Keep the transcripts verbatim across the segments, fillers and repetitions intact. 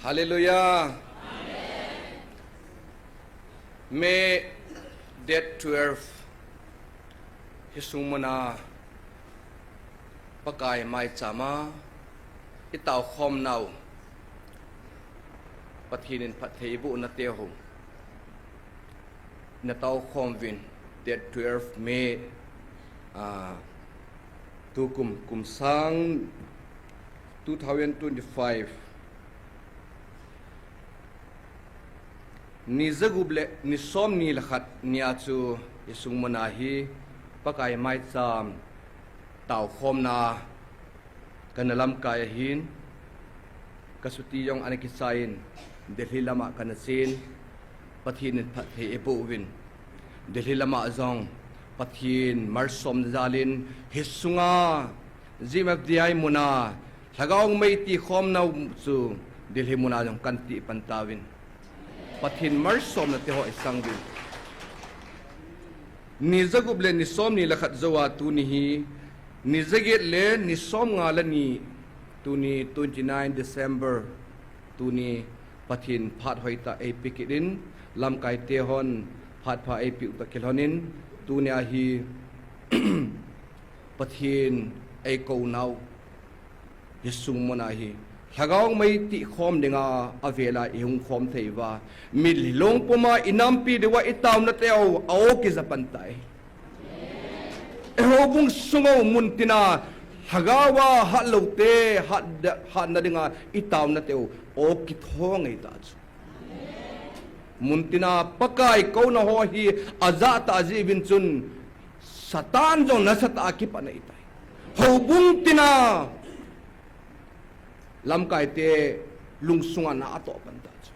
Hallelujah. May date twelve, hi sung muna Pakai maichama i tao khom nau, Pathen in phatthei i boh na te ho na tao khom vin, date twelve May, ah, tukum, kum sang two thousand twenty-five. Ni zagup le ni som ni le khat nia chu i sung muna hi Pakai maicham tao khom na kana lamkai ahin, ka suti jong ana kichai in, Delhi lama kana chen, Pathen in phatthei i boh uvin, Delhi lama jong Pathen malsom na jal in, hi sunga G M F D I muna Lhagao mei ti khom nau chu Delhi muna jong kan ti pan tauvin, Pathen malsom na te ho i sang uvin. Ni zagup le ni som ni le khat jou a tuni hi ni zaget le ni som nga le ni, tuni twenty-nine December, tuni Pathen phat hoitah ei pe kit in, lamkai te hon phat pha ei pe u ta kilhon in, tunia hi Pathen ei kou nau, hi sung muna hi Lhagao mei ti khom dinga a vela i hung khom thei uva, mitlhi long puma i nampi diu a i tauna te ho a o kija pan tai. Eiho bung sunga mun tina Lhagao a hat lou te hat, hatna dinga i tauna te ho o kitho ngei ta chu. Mun tina Pakai kouna ho hi a ja ta ji vin chun Satan jong nasatah a kipana i tai. Houbung tina lamkai te lungsunga na a toh pan ta chu.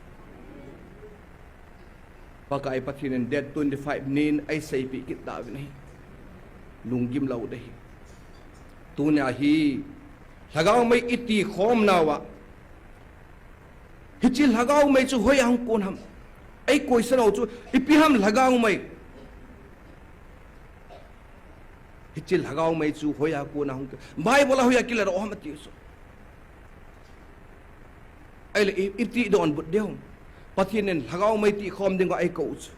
Pakai Pathen in date twenty-five nin ei seipi kit ta vin ahi. Lunggim lou de hi. Tunia hi Lhagao mei i ti khom nau a, hiche Lhagao mei chu hoiya hung kon ham? Ei koisan u chu ipi ham Lhagao mei? Hiche Lhagao mei chu hoiya kon a hung, Bible a hoiya kila u ham ati chu. Ahile i, i ti donbut diu. Pathen in Lhagao mei ti khom dinga ei kou chu.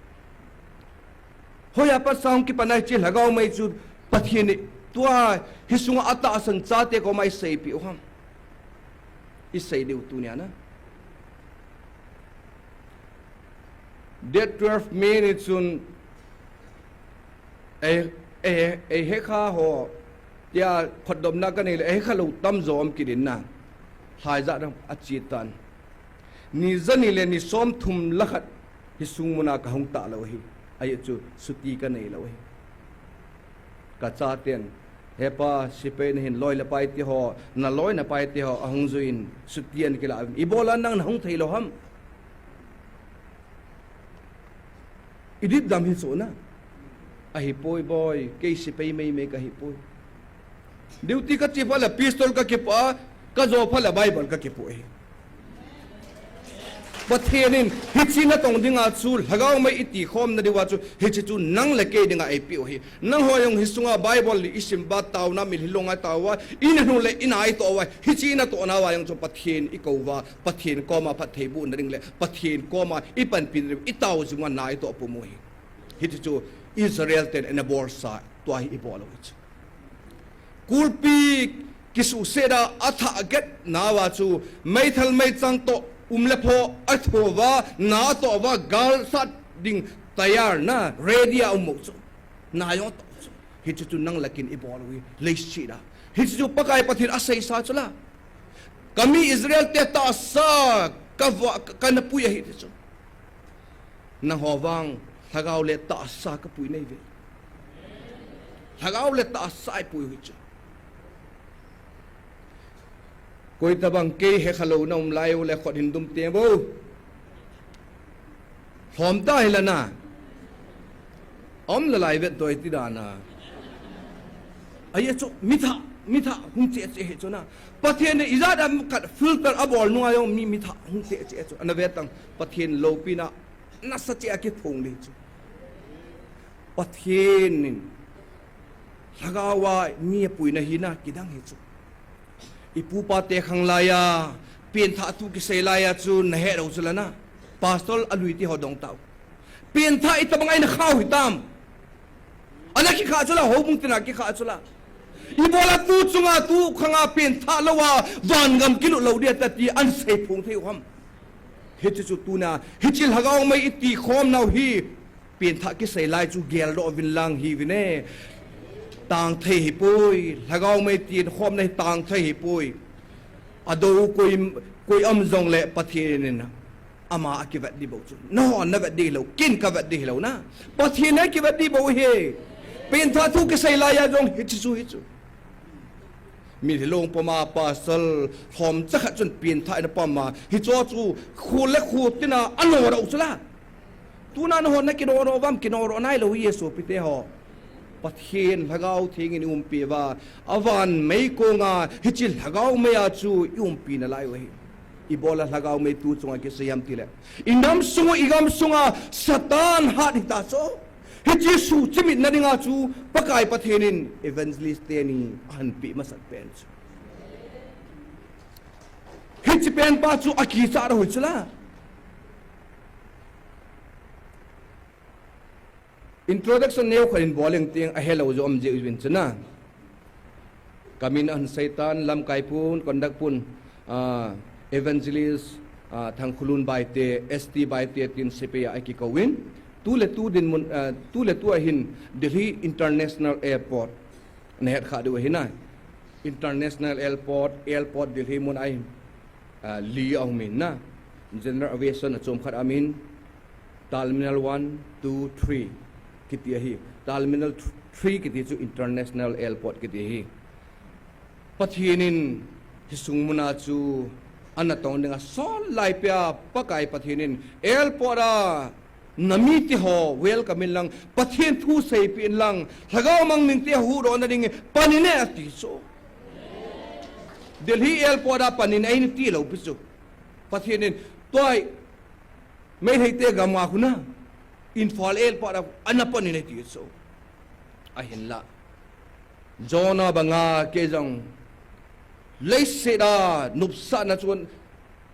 Hoiya pat sang kipana hiche Lhagao mei chu Pathen in tua hi sunga a tahsan chate koma i seipi u ham? I sei diu tunia na. Date twelve May ni chun ei, ei, ei hekha ho, tia khotdopna ka nei le, ei hekha lou tamjo um kit in na. Lhai jat a che tan. Ni ja ni le ni som thum le khat hi sung muna ka hung ta lou hi. Ahi chu suti ka nei lou hi. Ka chaten, "He pa, sepai nahin loi le pai te ho, na loi na pai te ho ahung jui in suti ana kila uvin. Ibola nang na hung thei lou ham?" I dipdam hi chu na. Ahipoi boi, kei sepai meimei ka hipoi. Duty ka che phat le pistol ka kipoh a, ka jo phat le Bible ka kipoh hi. Pathen in hiche natong dinga chu Lhagao mei i ti khom na diuva chu hiche chu nang le kei dinga ei peh u hi. Nangho jong hi sunga Bible i sim uva, taona mitlhi long a tao uva, i na nung le i na i toh uva, hiche i natoh nauva jong chu Pathen i kou uva, Pathen koma phatthei boh na ding le Pathen koma i panpi na ding, i tao jing uva na i toh pum u hi. Hiche chu Israel ten ana bolsa, tua hi i bol u hi chu. Kulpi kisuhset a, a thah get nauva chu meithal meichang toh um le pho a tho uva, na a toh uva, gal sat ding tayar na, ready a um u chu. Na jong a toh chu. Hiche chu nang le kei in i bol u hi, leiset a. Hiche chu Pakai Pathen a seisa chu la. Ka mi Israel te tahsa ka va, ka, ka na pui ahi ti chu. Nangho vang, Lhagao le tahsa ka pui nei ve. Lhagao le tahsa i pui u hi chu. Koi tabang kei hekha lou na um lai u le khut hin dum teng vo. Lhom ta hi la na. Om la lai vet doi ti dan a. Ahi chu mi thah, mi thah hung che che hi chu na. Pathen in ijat a khat filter a bol nunga jong mi, mi thah hung che che chu. Ana ve tang Pathen loupina nasa che a kiphong le chu. Pathen in Lhagao a mi a puina hi na kidang hi chu. I pupa te khang lai a, Pengthah thu kisei laiya chu nahet lou chu la na. Pastor alui ti ho dong tau. Pengthah itobang a ina khah u hitam. Ana kikhah chu la, houbung tina kikhah chu la. Ibola tu chunga tu khanga pengthah louva vangam kilut lou dia tati ana seiphong thei u ham. Hiche chu tuna, hiche lhagao mei iti khom nau hi, pengthah kisei lai chu geldoh uvin lang hi uvin e. Tang thei hipoi, lhagao mei iti khom na hi tang thei hipoi. Adou koi, koi um jongle Pathen in ama akivet ding bou chu. Nangho navet ding hilou, ken kavet ding hilou na. Pathen in akivet ding bou ahi. Pengthah thu kisei laiya jong hiche chu, hichu. Mitlhi long puma pastor lhomcha khat chun pengthah ina pom a, hicho chu khu le khu tina anodoh u chu la. Tuna nangho nakinodoh uvem, kinodoh nailou hi e sopite ho. Pathen Lhagao Theng in eiumpi uva, avan mei konga hiche lhagao meiya chu eiumpi nalai u ahi. Ibola lhagao mei tu chunga kisei ham tile, inam sungu, igam sunga Satan hat hita chu. Hiche suhchimit nadinga chu Pakai Pathen in evangelist teni ahinpeh masat pen chu. Hiche pen pa chu akichat u ahi chu la. Introduction neo khat in bol leng ting ahelou jong um jeh uvin chu na. Kamin ahin seitan, lamkai pun, conduct pun, ah, evangelist, ah, Thangkhulun Baite, S T Baite tin sepai a akikouvin. Tu le tu dinmun, ah, tu le tu ahin Delhi International Airport nahet kha diu ahi na. International Airport, airport Delhi mun a hi, ah, li aumin na. General aviation achom khat aumin. Terminal one, two, three kiti ahi. Terminal three kiti chu International Airport kiti ahi. Pathen in hisung muna chu ana tong dinga sol laipeh a, Pakai Pathen in airport a namite ho welcome in lang, Pathen thu seipeh in lang, lhagao mang mite huhdoh nading in pan in e ati chu. Delhi airport a pan in e ati lou pi chu. Pathen in tua Meiteite gam a khu na, Imphal airport a ana pan in e ati chu. Ahinla Jonah banga kei jong leiset a nopsahna chun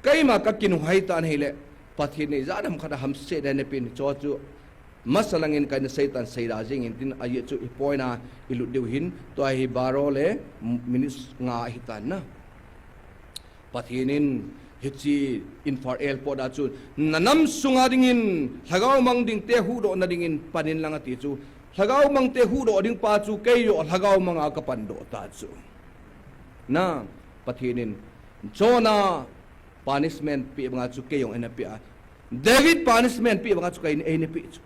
keima kakinunghei tan ahile, Pathen in ijat ham khat a hamsetna eipeh in, hicho chu masa langin kana seitan seida jing in tin, ajeh chu hiche point a ilut diu ahin, tua hi baro le minutes nga ahitan na. Pathen in hiche Imphal airport a chu nanam sunga dingin, lhagao mang dingte huhdoh nading in pan in lang ati chu. Lhagao mangte huhdoh ding pa chu kei jong lhagao manga kapan doh ta chu. Na, Pathen in Jonah punishment peh banga chu kei jong eina peh a, David punishment peh banga chu kei eina peh chu.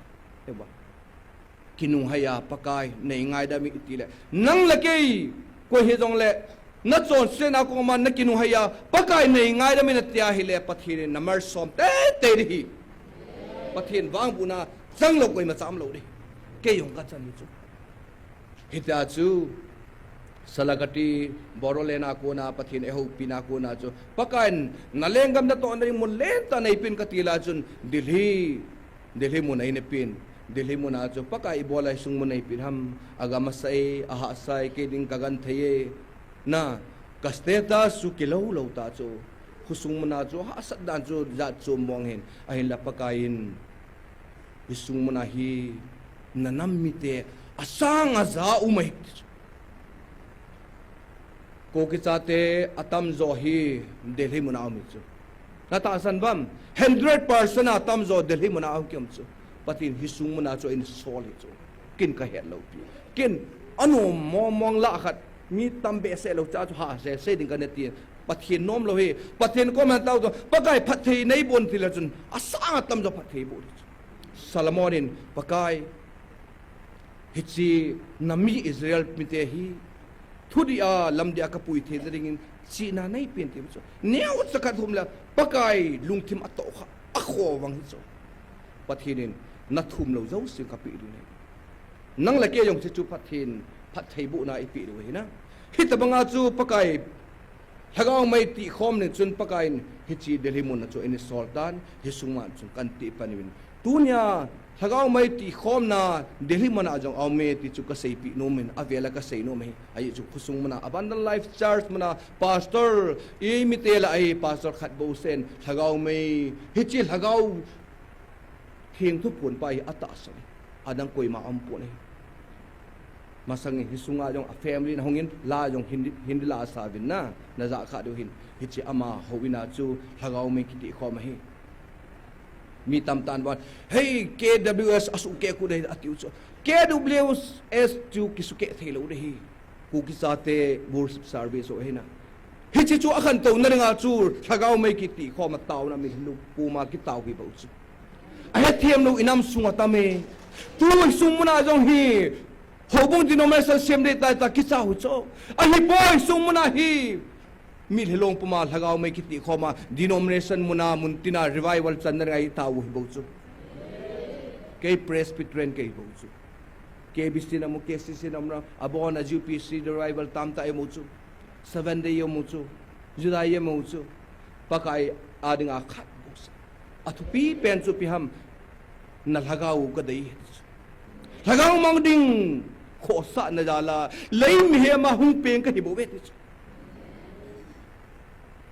Kinunghei a, Pakai nei ngaidam in iti le, nang le kei koi hijongle, nachonsetna koma nakinunghei a, Pakai nei ngaidam in nati ahile, Pathen in namalsom teitei ding ahi. Pathen vangbohna changlou koima cha umlou ding. Kei jong kachan chu. Hitia chu Salakati, Bodoland a kona Pathen eihoupina kona chu, Pakai in nalenggam natohna ding mun lentah neipen kati lai chun, Delhi, Delhi mun a eina pen. Delhi mun a chu Pakai ibola hisung mun eipeh ham, agam asah e, ahahsa e, kei ding kagenthei e. Na, ka status chu kilou lou ta chu. Khosung mun a chu hahsat dan chu jat chu mong hin, ahinla Pakai in hisung mun a hi nanam mite asang aja um ahi. Kuki chate atamjo hi Delhi mun a um hi chu. Natahsan uvem, hundred percent atamjo Delhi mun a um kium chu. Pathen hisung mun a chu eina sol hi chu. Ken kahet lou pi. Ken anom mong mong lah khat, mi tam behseh lou cha chu hahse sei ding kana ti. Pathen nom lou hi. Pathen koma tao to. Pakai phatthei neiboh in ti le chun, asang atamjo phatthei boh hi chu. Solomon in, Pakai, hiche nami Israel mite hi thudih a, lamdih a kapui theina dingin chihna neipen ti chu. Neocha khat hum le Pakai lungthim atoh kha, akho vang hi chu. Pathen in nathum lou jouse kapeh ding ahi. Nang le kei jong hiche chu Pathen phatthei bohna ipeh diu ahi na. Hitobanga chu Pakai Lhagao mei tihkhom ning chun Pakai in hiche Delhi mun a chu eina sol tan, hisung mun a chun kana tih pan uvin. Tunia Lhagao mei tihkhomna Delhi muna jong aume ti chu kaseipeh nom in, avel a kasei nom ahi. Ahi chu khosung muna, Abundant Life Church muna, pastor, eimite lah a pastor khat bou seh in, lhagao mei, hiche lhagao theng thuphon pa hi atahsa ahi. Adang koima aumpon ahi. Masang in hisunga jong a family nahung in, la jong hin, hin la sa uvin na, najah kha diu hin. Hiche ama houin a chu lhagao mei kitihkhom ahi. Mi tamtah in, "Hei, K W S asuhkeh kit u ahi," atiu chu. K W S chu kisukeh thei lou ahi. Kuki chate worship service ho ahi na. Hiche chu akhantouna dinga chu lhagao mei kitihkhom a taona, mitlhi lungpuma kitao hi bou chu. Ahethem lou inam sunga tam e. Tu sung muna jong hi, houbung denomination sem ding tai ta kicha u chu. Ahipoi, sung muna hi, mitlhi lungpuma lhagao mei kitihkhom a, denomination muna, muntina revival channa dinga itao u hi bou chu. Kei Presbyterian kahi bou chu. K B C namu, K C C namu, abon a U P C revival tamtah imu chu. Seven Day imu chu. Juda imu chu. Pakai a dinga khat bou seh. Athupi pen chu ipi ham, na lhagao kadei ahi chu. Lhagao mang ding, khohsahna jal a, lei mihem a hung peng kahi bou ve ti chu.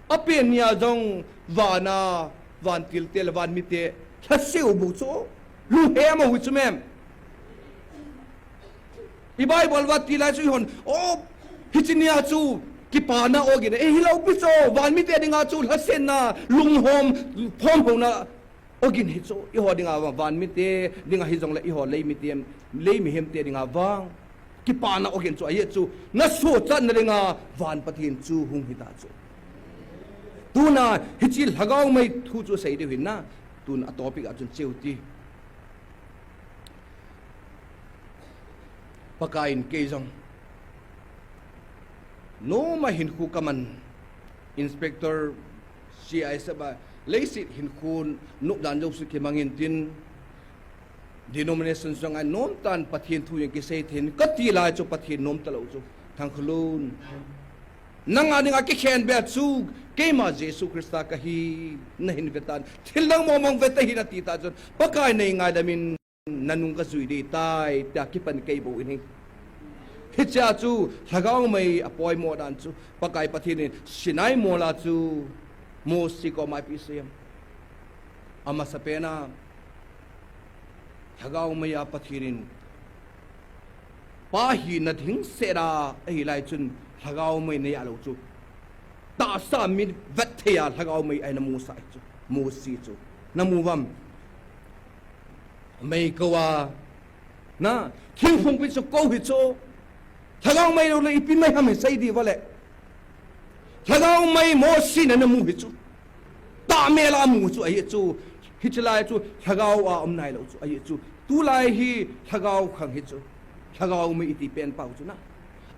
Apen nia jong vana, vantil te le van mite, lhaseu bou chu. Lunghem a hui chu mem. I Bible va ti lai chu ihon, o, hiche nia chu kipana ogin, e, hilou pi chu, van mite dinga chu lhasetna, lunghom, phomhouna ogin hi chu, eiho dinga vang, van mite dinga hijongle eiho lei mite, lei mihem te dinga vang kipana ogin chu ahi chu, na sochatna dinga van Pathen chu hung hita chu. Tuna hiche lhagao mei thu chu sei diu hin na, tun a topic a chun cheu ti. Pakai in kei jong noma hinkho kaman, Inspector C I S F a, leiset hinkho nopdan jouse kimangin tin, denomination jong a nomtan Pathen thu jong kisei thei in kati lai chu Pathen nomta lou chu. Thangkholun, nanga dinga kikhen beh chu keima Jesu Christa kahi, nahin vetan. Thil dang mong mong ve tahih in ati ta chun, Pakai nei ngaidam in, nanung kajui ding tai, tia kipan kei bou in ahi. Hichea chu lhagao mei apoimo dan chu Pakai Pathen in Sinai mol a chu Mosi koma ipi asei em? Amasapen a lhagao mei a Pathen in pa hina ding seh a ahilai chun lhagao mei nei a lou chu. Tahsa mi vet thei a lhagao mei a namusah chu. Mosi chu. Namu uvam? Mei kou a, na, thingphung pi chu kou hi chu. Lhagao mei lou le ipi mei ham hi sei ding uva le. Lhagao mei Mosi in anamu hi chu. Tahmel a amu chu ahi chu. Hiche lai chu lhagao a um nailou chu ahi chu. Tulai hi lhagao khang hi chu. Lhagao mei iti pen pau chu na.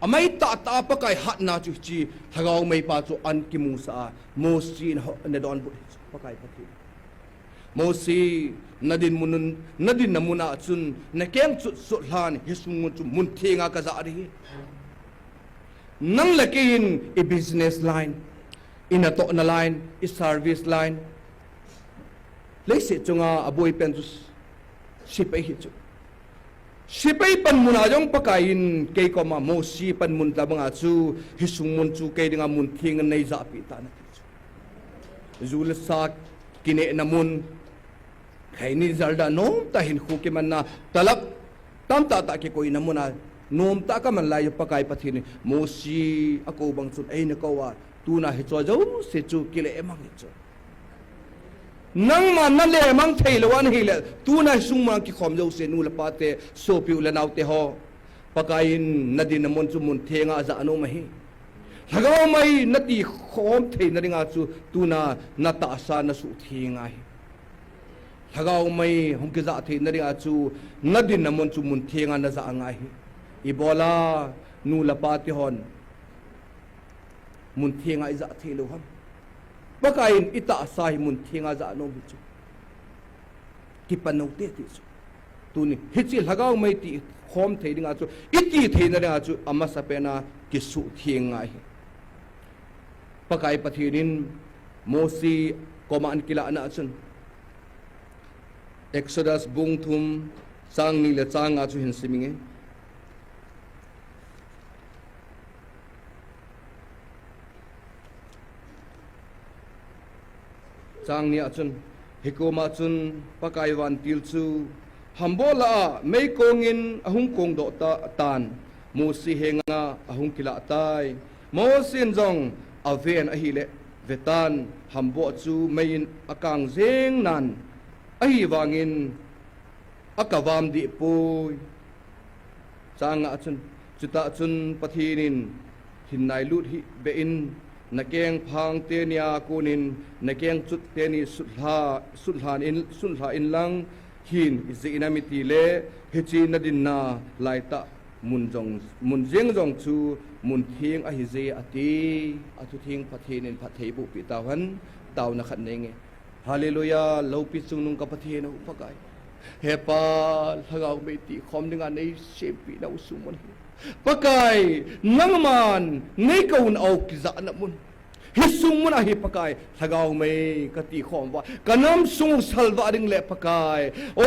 Amei tahtah a Pakai hatna chu hiche lhagao mei pa chu ana kimusah a. Mosi in ho, ana donbut hi chu. Pakai Pathen. Mosi, nadin mun, nadinna mun a chun, nakeng chutchut lhan, hisung mun chu mun theng a kajah ding ahi. Nang le kei in i business line, i natohna line, i service line, leiset chunga aboi pen chu sepai hi chu. Sepai panmun a jong Pakai in kei koma Mosi panmun tobang a chu, hisung mun chu kei dinga mun theng a neijahpeh tan ati chu. Ju le sa kinehna mun, khaini jalda nomtah hinkho kimanna, talap tamtah tah kikoina mun a nomtah kaman lai Pakai Pathen in Mosi akou bang chun eina kou a, tuna hiche jouse chu kilemang hi chu. Nangma nalemang thei lou ahile, tuna hisung mun a kikhom jouse nu le pa te, sopi u le nao te ho. Pakai in nadinna mun chu mun theng a ajah nom ahi. Lhagao mei nati khom theina dinga chu tuna natahsa nasuh theng ahi. Lhagao mei hung kijah theina dinga chu nadinna mun chu mun theng a najah angai ahi. Ibola nu le pa te hon mun theng a ijah thei lou ham? Pakai in itahsa hi mun theng a jah nom hi chu. Kipan u hite ti chu. Tuni hiche lhagao mei ti khom thei dinga chu, iti theina dinga chu, amasapen a kisuh theng ngai ahi. Pakai Pathen in Mosi koma ana kilahna a chun, Exodus bung thum, chang ni le chang nga chu hin sim inge. Chang ni a chun, hikoma chun Pakai vantil chu hambo la a meikong in ahung kong doh ta, tan, Mosi henga ahung kilah tai. Mosi in jong aven ahile, vetan, hambo chu mei in akang jeng nan, ahivangin akavam dih poi. Chang nga a chun, chutah chun Pathen in hin nailut hih beh in, nakeng phang teni a kon in, nakeng chut teni sutlha, sutlhan in, sutlha in lang, hin ijeh inem itile, hiche nadinna laitah mun jong, mun jeng jong chu mun theng ahije ati. Athutheng Pathen in phatthei boh peh tauhen, taona khat nei nge. Hallelujah, loupi chungnung ka Pathen o Pakai. He Pa, lhagao mei tihkhom dinga nei sempeh nau sung mun hi. Pakai, nangman nei kouna u kijahna mun. Hi sung mun a hi Pakai, lhagao mei ka tihkhom uva, ka nam sung salvah ding le Pakai. O,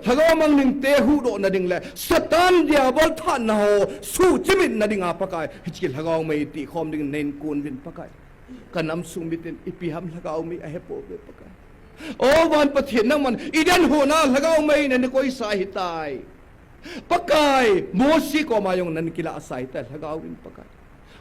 lhagao mang ding te huhdoh na ding le, Satan Diabol thahatna ho, suhchimit na dinga Pakai. Hiche lhagao mei tihkhom ding nei kon uvin Pakai. Ka nam sung mitin ipi ham lhagao mei ahe pouve Pakai. O van Pathen nangman Eden hon a lhagao mei in nei koisa ahitai. Pakai, Mosi koma jong nei kilahsa ahitai lhagao in Pakai.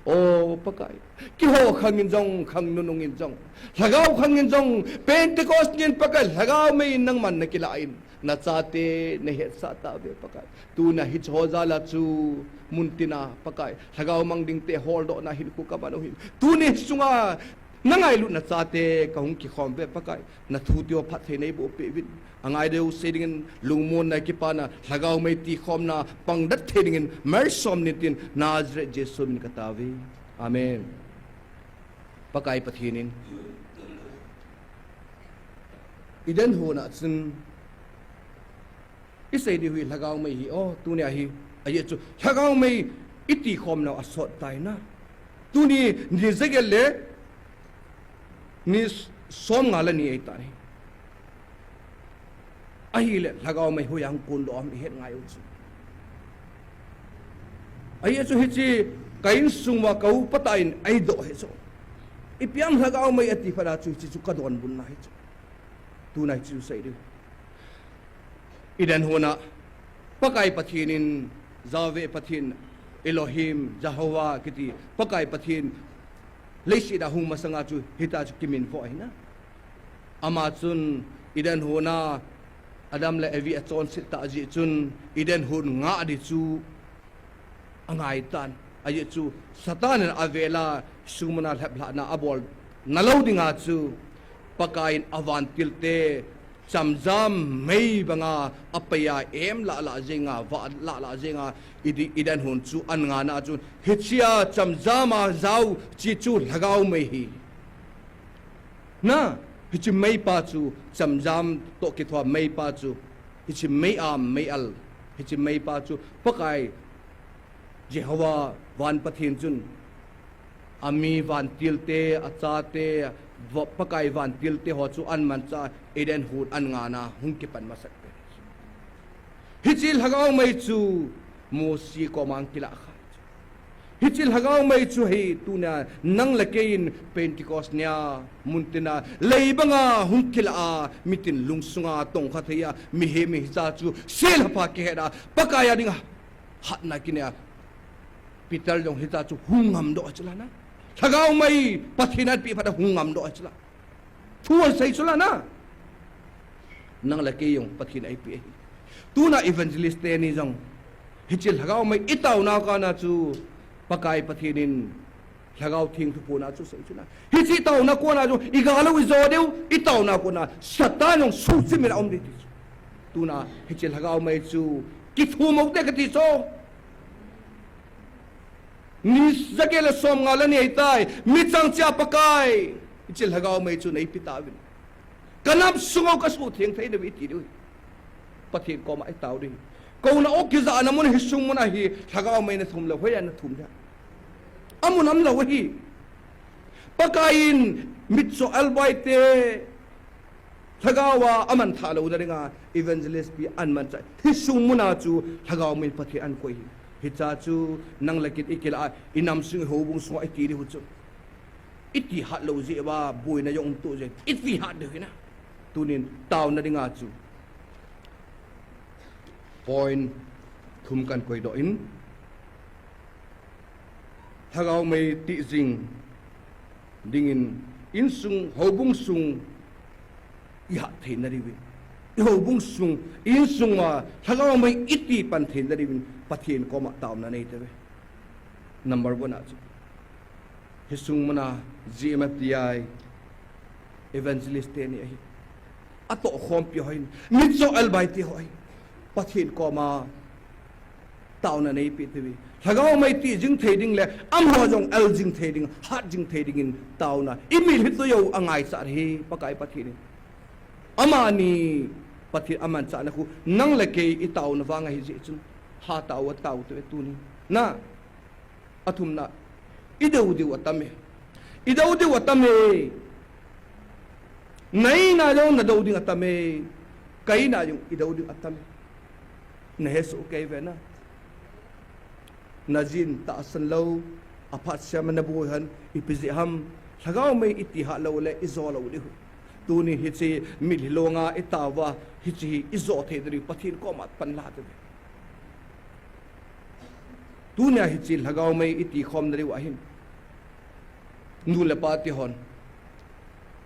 O Pakai, keiho khang in jong, khang nunung in jong, lhagao khang in jong, Pentecost nin Pakai lhagao mei in nangman nei kilah in. Nachate nei hetsah tauve Pakai. Tuna hiche ho jal a chu muntina Pakai, lhagao mang ding te holdohna hinkho ka man u hin. Tuni sunga na ngailutna chate ka hung kikhom uve Pakai. Na thu tio phatthei nei boh peh uvin. Angai deu sei dingin lungmonna kipana lhagao mei tihkhomna pang dat thei dingin malsom in tin Nazareth Jesu min ka tao uve. Amen. Pakai Pathen in Eden hon a chun isei diu hi lhagao mei hi, o, tunia hi, ajeh chu lhagao mei itihkhom nau asot tai na. Tuni ni jaget le ni somnga le ni ahitai. Ahile lhagao mei hoiya hung kon doh ham ihet ngai u chu. Ajeh chu hiche ka insung uva ka upa tah in eidoh hi chu. Ipi ham lhagao mei ati phat a chu hiche chu ka donbutna hi chu. Tuna hiche chu sei diu. Eden hon a Pakai Pathen in, Yahweh Pathen, Elohim, Jehovah kiti Pakai Pathen leiset a hung masanga chu hitia chu kiminvo ahi na. Ama chun Eden hon a Adam le Evi achonset tah jeh chun Eden hon ngah ding chu angai tan. Ajeh chu Satan in avel a sung mun a lheplhahna abol nalou dinga chu Pakai in avantil te chamjam mei banga apei a em lah lah jenga, vah lah lah jenga, Ede-, Eden hon chu an ngahna chun hichea chamjam a jao chi chu lhagao mei hi. Na, hiche meipa chu, chamjam toh kithoa meipa chu, hiche mei-am, mei-al, hiche meipa chu, Pakai Jehovah van Pathen chun, ami vantil te, achate, va-, Pakai vantil te ho chu an manchah Eden hon an ngahna hung kipan masat pen. Hiche lhagao mei chu Mosi koma hung kilah kha. Hiche lhagao mei chu hi tunia nang le kei in Pentecost nia muntina lei banga hung kilah a, mitin lungsunga tongkha thei a, mihem in hicha chu selhapha kihet a, Pakai a dinga hatna kinei a, Peter jong hicha chu hung ngam doh a chu la na. Lhagao mei Pathen in apeh phat a hung ngam doh a chu la. Thu asei chu la na. Nang le kei jong Pathen in eipeh ahi. Tuna evangelist teni jong hiche lhagao mei itaona kona chu Pakai Pathen in Lhagao Theng thuphonna chu sei chu na. Hiche itaona kona chu igalou ijo diu, itaona kona Satan jong suhchimit a um ding ti chu. Tuna hiche lhagao mei chu kithum u te kati chu. Ni jaget le somnga le ni ahitai, michang cheh a Pakai, hiche lhagao mei chu neipe tauvin. Ka nam sung u kasuhtheng thei diu iti diu. Pathen koma itao diu. Kouna u kijahna mun hi sung mun a hi lhagao mei nathum lou, hoiya nathum dia. Amun umlou ahi. Pakai in mitcho albai te, Lhagao a aman thah louna dinga evangelist pi aman chah. Hi sung muna chu Lhagao mei Pathen ahin koi hi. Hicha chu nang le kei in ikilah a, inam sung, ihoubung sunga iti diu chu. Iti hat lou jeh uva, boina jong um to jeh. Iti hat diu hi na. Tunin taona dinga chu point thum kan koidoh in. Lhagao mei tijing dingin insung, houbung sung ihat theina diuvin, ihoubung sung, insung a Lhagao mei iti pan theina diuvin Pathen koma taona nei tauve. Number one a chu. Hi sung muna G M F D I evangelist teni ahi. Atoh khompi ho hin, mitcho elbai ti ho hin, Pathen koma taona neipe tauve. Lhagao mei tijing thei ding le, amaho jong el jing thei ding, hat jing thei dingin taona. Imil hi tuyo angaichat hi, Pakai Pathen in. Amani Pathen amanchahna khu, nang le kei itaona vang ahi jeh chun. Hatah uva tao tauve tuni. Na, athumna, idou diu atame. Idou diu atame. Naina jong nadou ding atame. Kaina jong idou ding atame. Nahesoh kei uve na. Najin tahsan lou, aphat sema naboi han, ipi jeh ham, Lhagao mei iti hat lou le, ijo lou diu. Tuni hiche, mitlhi longa itaova, hiche hi ijo thei diu, Pathen koma pan la diu. Tunia hiche Lhagao mei iti khomna diu ahin. Nu le pa ti hon.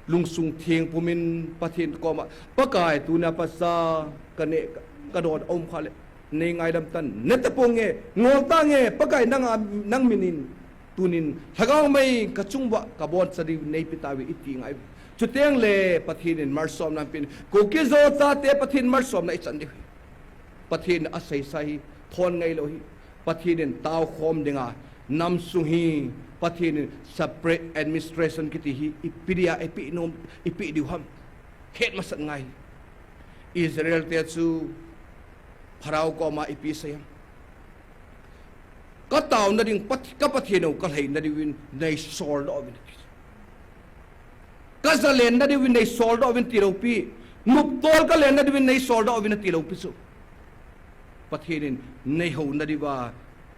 Lungsung theng pumin Pathen koma, Pakai tunia pasa kaneh, kadon aum kha le. Nei ngaidam tan, nete ponge, ngol tange, Pakai nanga, nang minin. Tunin, Lhagao mei kachung uva, kaboncha diu neipe tauve iti ngai. Chuteng le, Pathen in malsomna pin, Kuki-Zo chate Pathen malsomna ichan diu. Pathen aseisa hi, thon ngailou hi. Pathen in taokhom dinga, nam sung hi, Pathen in separate administration kiti hi, ipi dia, ipi nom, ipe diu ham. Het masat ngai. Israel te chu, Pharaoh koma ipi sei ham. Kataona ding, Pat-, ka Pathen u kalheina diuvin, nei soldoh uvin. Kajalenna diuvin nei soldoh uvin tilou pi. Noptol kalenna diuvin nei soldoh uvin tilou pi chu. Pathen in nei houna diuva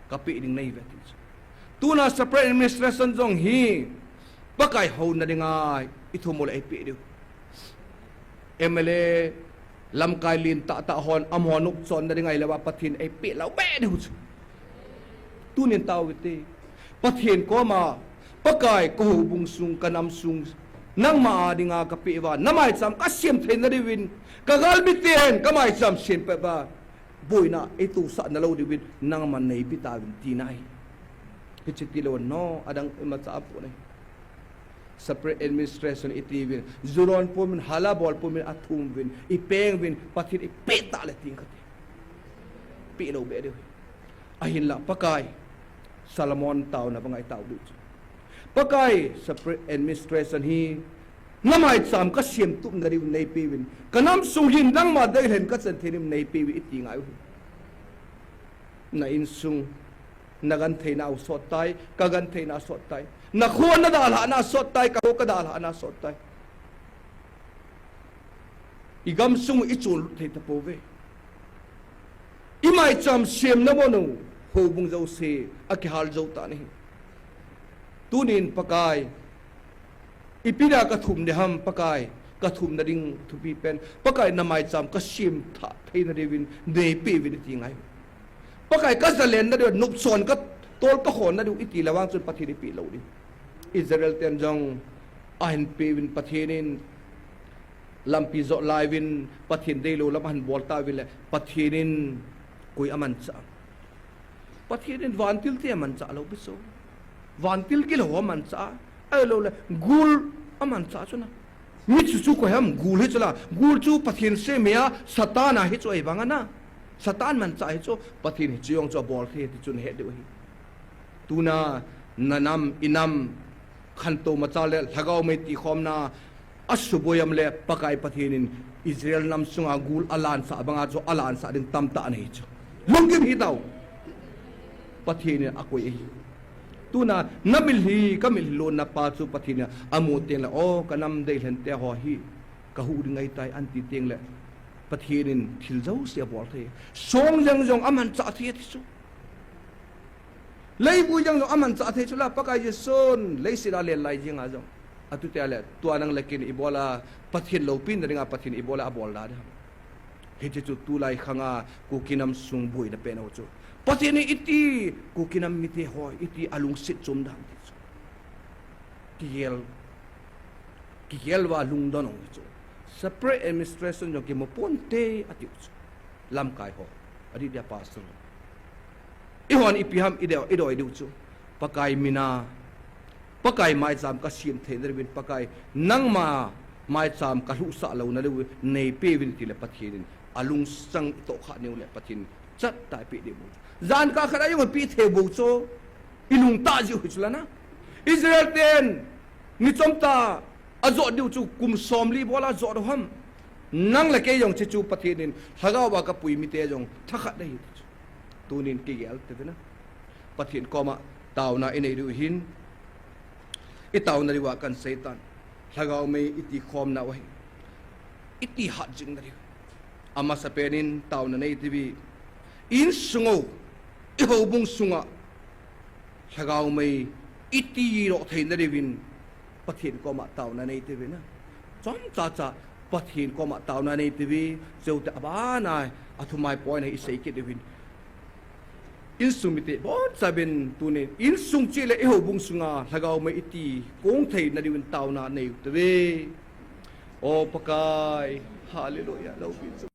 kapeh ding neive ti chu. Tuna separate administration jong hi Pakai houna dinga ithum u le eipeh diu. M L A lamkai lentah tah hon amaho nopchonna dinga ilouva Pathen eipeh lou be diu chu. Tunin tao uvite. Pathen koma, Pakai, ka houbung sung, ka nam sung, nangma a dinga kapeh uva, na maicham kasem theina diuvin, ka galmi ten ka maicham sem peh uva, boina eitosah nalou diuvin, nangman neipe tauvin tina ahi. Hiche tilou, no, adang imacha apoi. Separate administration itiuvin, juron pumin, hala bol pumin, athum uvin, ipeng uvin, Pathen ipeh tah le ting kati. Peh lou be diu. Ahinlah Pakai, Solomon taona banga itao diu chu. Pakai, separate administration hi, na maicham kasem tupna diu neipeuvin, ka nam sung hin nangma deilhen kachan thei diu neipeuvin iti ngai u hi. Na insung, na gentheina u sot tai, ka gentheina sot tai. Na kho na dalhahna sot tai, ka kho ka dalhahna sot tai. Igam sung ichon lut thei tapouve. Imaicham semna mun u, houbung jouse, akihal jou tan ahi. Tunin Pakai, ipi dia kathum ding ham Pakai, kathumna ding thupi pen, Pakai na maicham kasem thah theina diuvin, neipeuvin iti ngai. Pakai kajalenna diu, nopchon katol kakhonna diu iti le vang chun Pathen ipeh lou ding. Israel ten jong ahin peuvin Pathen in, lampi jot lai uvin, Pathen deilou lam ahin bol tauvin le, Pathen in koi amanchah. Pathen in vantil te amanchah lou pi chu. Vantil gilou amanchah. Ahilou le, gul amanchah chu na. Mi chu chu koi ham gul hi chu la. Gul chu Pathen sem hia, Satan ahi chu ahivang a na. Satan manchah hi chu, Pathen hiche jong chu abol thei ti chu nahet diu ahi. Tuna, na nam, inam, khantou macha le, lhagao mei tikhomna, asuboi am le, Pakai Pathen in Israel nam sunga gul alansah banga chu, alansah ding tamtah ana hi chu. Lunggim hitau. Pathen in akoi ahi. Tuna, na mitlhi, ka mitlhi lonna pa chu Pathen in amu teng le, o, ka nam deilhen te ho hi. Kahuh ding ahitai, ati teng le Pathen in thil jouse abol thei. Song jeng jong amanchah thei ati chu. Leivui jeng jong amanchah thei chu la, Pakai Jesun leiset a len lai jeng a jong. Atu tia le, tua nang le kei in ibola Pathen loupina dinga Pathen ibola abol da ding ham. Hiche chu tulai khanga Kuki nam sung boina pen ho chu. Pathen in iti Kuki nam mite ho iti alungset chom dam ti chu. Kigel, kigel uva lungdon hung chu. Separate administration jong kimu ponte ati chu. Lamkai ho. Adih dia pastor. Eihon ipi ham idei, idei diu chu. Pakai mina, Pakai maicham kasem theina diuvin, Pakai nangma maicham kalhuhsah louna diuvin neipeuvin tile Pathen in alungsang itoh kha neu le Pathen chat tah a ipe diu. Jan kah khat a jong ipe thei bou chu, ilungtah jiu hi chu la na. Israel ten ni chomtah a jot diu chu kum somli bol a jot u ham. Nang le kei jong hiche chu Pathen in lhagao a kapui mite jong thakhat ahi chu. Tunin kigel te ve na. Pathen koma taona inei diu hin, itaona diuva kan seitan. Lhagao mei iti khom nau ahi. Iti hat jing na diu. Amasapen in taona nei tiuve. Insung u, ihoubung sunga lhagao mei iti lo theina diuvin Pathen koma taona nei tiuve na. Chomcha cha Pathen koma taona nei tiuve, chuteng abana athumai point a isei kit diuvin. Insung mite bonchauvin tunin insung chule ihoubung sunga lhagao mei iti kong theina diuvin taona nei tiuve. O Pakai, hallelujah, loupina chu.